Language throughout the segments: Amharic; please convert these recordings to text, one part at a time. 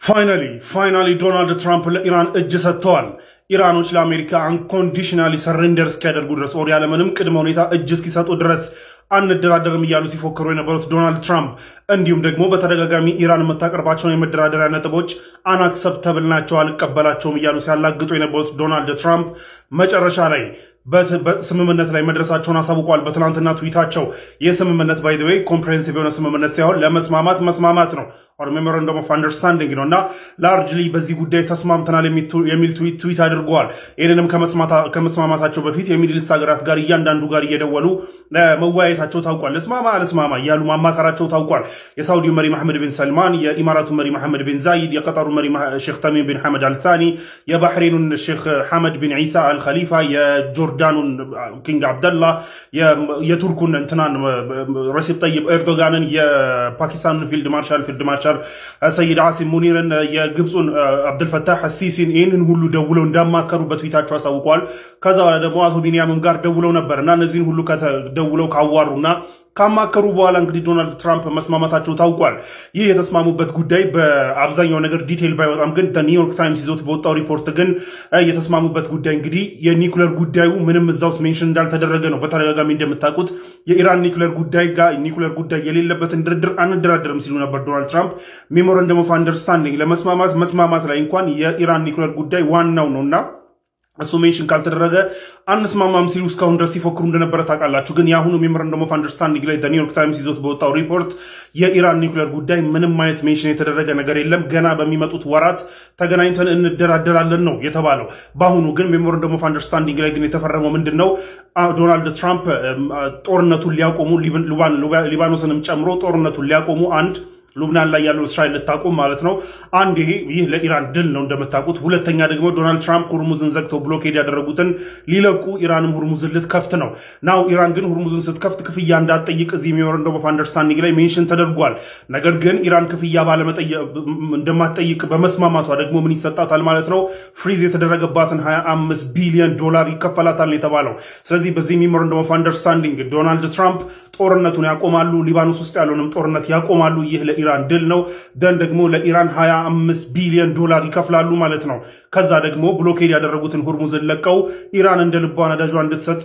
Finally, finally ዶናልድ ትራምፕ ለኢራን እጅ ሰጥተዋል። ኢራኖች ለአሜሪካ unconditionally surrender እስኪያደርጉ ድረስ or ያለምንም ቅድመ ሁኔታ እጅ እስኪሰጡ ድረስ አንደራደርም እያሉ ሲፎክሩ የነበሩት ዶናልድ ትራምፕ፣ እንዲሁም ደግሞ በተደጋጋሚ ኢራን የምታቀርባቸውን የመደራደሪያ ነጥቦች unacceptable ናቸው፣ አልቀበላቸውም እያሉ ሲያላግጡ የነበሩት ዶናልድ ትራምፕ መጨረሻ ላይ በስምምነት ላይ መድረሳቸውን አሳውቀዋል። በትናንትና ትዊታቸው። ይህ ስምምነት by the way comprehensive የሆነ ስምምነት ሳይሆን ለመስማማት መስማማት ነው፣ or memorandum of understanding ነው እና largely በዚህ ጉዳይ ተስማምተናል የሚል ትዊት አድርገዋል። ይህንንም ከመስማማታቸው በፊት የ Middle East ሀገራት ጋር እያንዳንዱ ጋር እየደወሉ መወያየታቸው ታውቋል። ልስማማ አልስማማ እያሉ ማማከራቸው ታውቋል። የሳውዲው መሪ መሐመድ ቢን ሰልማን፣ የኢማራቱ መሪ መሐመድ ቢን ዛይድ፣ የቀጠሩ መሪ ሼክ ተሚም ቢን ሐመድ አልታኒ፣ የባሕሬኑን ሼክ ሐመድ ቢን ዒሳ አልኸሊፋ፣ የጆርዳኑን King አብደላ፣ የቱርኩን እንትናን ረሲፕ ጠይብ ኤርዶጋንን፣ የፓኪስታኑን ፊልድ ማርሻል ሰይድ ዓሲም ሙኒርን፣ የግብፁን አብደልፈታህ አሲሲን ይህንን ሁሉ ደውለው እንዳማከሩ በትዊታቸው አሳውቀዋል። ከዛ በኋላ ደግሞ አቶ ቢንያምም ጋር ደውለው ነበር እና እነዚህን ሁሉ ደውለው ካዋሩና ካማከሩ በኋላ እንግዲህ ዶናልድ ትራምፕ መስማማታቸው ታውቋል። ይህ የተስማሙበት ጉዳይ በአብዛኛው ነገር detail ባይወጣም ግን ኒውዮርክ ታይምስ ይዞት በወጣው ሪፖርት ግን የተስማሙበት ጉዳይ እንግዲህ የኒውክለር ጉዳዩ ምንም እዛ ውስጥ mention እንዳልተደረገ ነው። በተደጋጋሚ እንደምታውቁት የኢራን ኒውክለር ጉዳይ ጋር ኒውክለር ጉዳይ የሌለበትን ድርድር አንደራደርም ሲሉ ነበር ዶናልድ ትራምፕ። Memorandum of understanding ለመስማማት መስማማት ላይ እንኳን የኢራን ኒውክለር ጉዳይ ዋናው ነው እና እሱ mention ካልተደረገ አንስማማም ሲሉ እስካሁን ድረስ ሲፎክሩ እንደነበረ ታውቃላችሁ። ግን የአሁኑ memorandum of understanding ላይ ኒውዮርክ ታይምስ ይዞት በወጣው ሪፖርት የኢራን ኒውክሌር ጉዳይ ምንም አይነት mention የተደረገ ነገር የለም። ገና በሚመጡት ወራት ተገናኝተን እንደራደራለን ነው የተባለው። በአሁኑ ግን memorandum of understanding ላይ ግን የተፈረመው ምንድን ነው? ዶናልድ ትራምፕ ጦርነቱን ሊያቆሙ፣ ሊባኖስንም ጨምሮ ጦርነቱን ሊያቆሙ፣ አንድ ሉብናን ላይ ያለው እስራኤል ልታቆም ማለት ነው። አንድ ይሄ ይህ ለኢራን ድል ነው እንደምታውቁት። ሁለተኛ ደግሞ ዶናልድ ትራምፕ ሁርሙዝን ዘግተው blockade ያደረጉትን ሊለቁ፣ ኢራንም ሁርሙዝን ልትከፍት ነው። Now ኢራን ግን ሁርሙዝን ስትከፍት ክፍያ እንዳትጠይቅ እዚህ memorandum of understanding ላይ mention ተደርጓል። ነገር ግን ኢራን ክፍያ እንደማትጠይቅ በመስማማቷ ደግሞ ምን ይሰጣታል ማለት ነው? Freeze የተደረገባትን 25 ቢሊዮን ዶላር ይከፈላታል የተባለው። ስለዚህ በዚህ memorandum of understanding ዶናልድ ትራምፕ ጦርነቱን ያቆማሉ፣ ሊባኖስ ውስጥ ያለውንም ጦርነት ያቆማሉ። ይህ ለኢራን ድል ነው። Then ደግሞ ለኢራን 25 ቢሊዮን ዶላር ይከፍላሉ ማለት ነው። ከዛ ደግሞ blockade ያደረጉትን ሁርሙዝን ለቀው ኢራን እንደ ልቧ ነዳጇ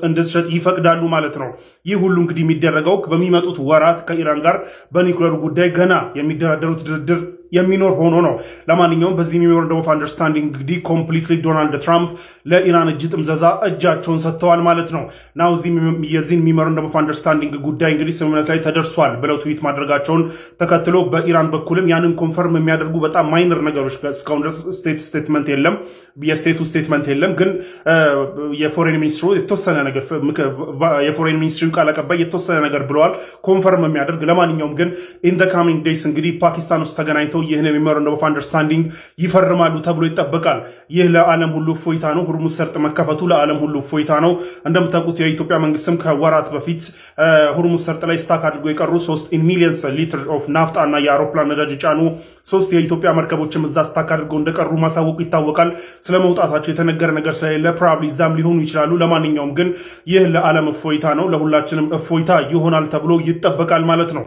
እንድትሸጥ ይፈቅዳሉ ማለት ነው። ይህ ሁሉ እንግዲህ የሚደረገው በሚመጡት ወራት ከኢራን ጋር በኒውክለሩ ጉዳይ ገና የሚደራደሩት ድርድር የሚኖር ሆኖ ነው። ለማንኛውም በዚህ memorandum of understanding እንግዲህ completely ዶናልድ ትራምፕ ለኢራን እጅ ጥምዘዛ እጃቸውን ሰጥተዋል ማለት ነው። Now የዚህን memorandum of understanding ጉዳይ እንግዲህ ስምምነት ላይ ተደርሷል ብለው ትዊት ማድረጋቸውን ተከትሎ በኢራን በኩልም ያንን confirm የሚያደርጉ በጣም minor ነገሮች፣ እስካሁን ድረስ state statement የለም፣ የ state ኡ statement የለም። ግን የ foreign ሚኒስትሩ የተወሰነ ነገር፣ የ foreign ministry ው ቃል አቀባይ የተወሰነ ነገር ብለዋል confirm የሚያደርግ። ለማንኛውም ግን in the coming days እንግዲህ ፓኪስታን ውስጥ ተገናኝተው ይህን memorandum of understanding ይፈርማሉ ተብሎ ይጠበቃል። ይህ ለዓለም ሁሉ እፎይታ ነው። ሁርሙዝ ሰርጥ መከፈቱ ለዓለም ሁሉ እፎይታ ነው። እንደምታውቁት የኢትዮጵያ መንግስትም ከወራት በፊት ሁርሙዝ ሰርጥ ላይ stuck አድርጎ የቀሩ 3 millions liter of ናፍጣ እና የአውሮፕላን ነዳጅ የጫኑ ሶስት የኢትዮጵያ መርከቦችም እዛ stuck አድርገው እንደቀሩ ማሳወቁ ይታወቃል። ስለ መውጣታቸው የተነገረ ነገር ስለሌለ probably እዛም ሊሆኑ ይችላሉ። ለማንኛውም ግን ይህ ለዓለም እፎይታ ነው፣ ለሁላችንም እፎይታ ይሆናል ተብሎ ይጠበቃል ማለት ነው።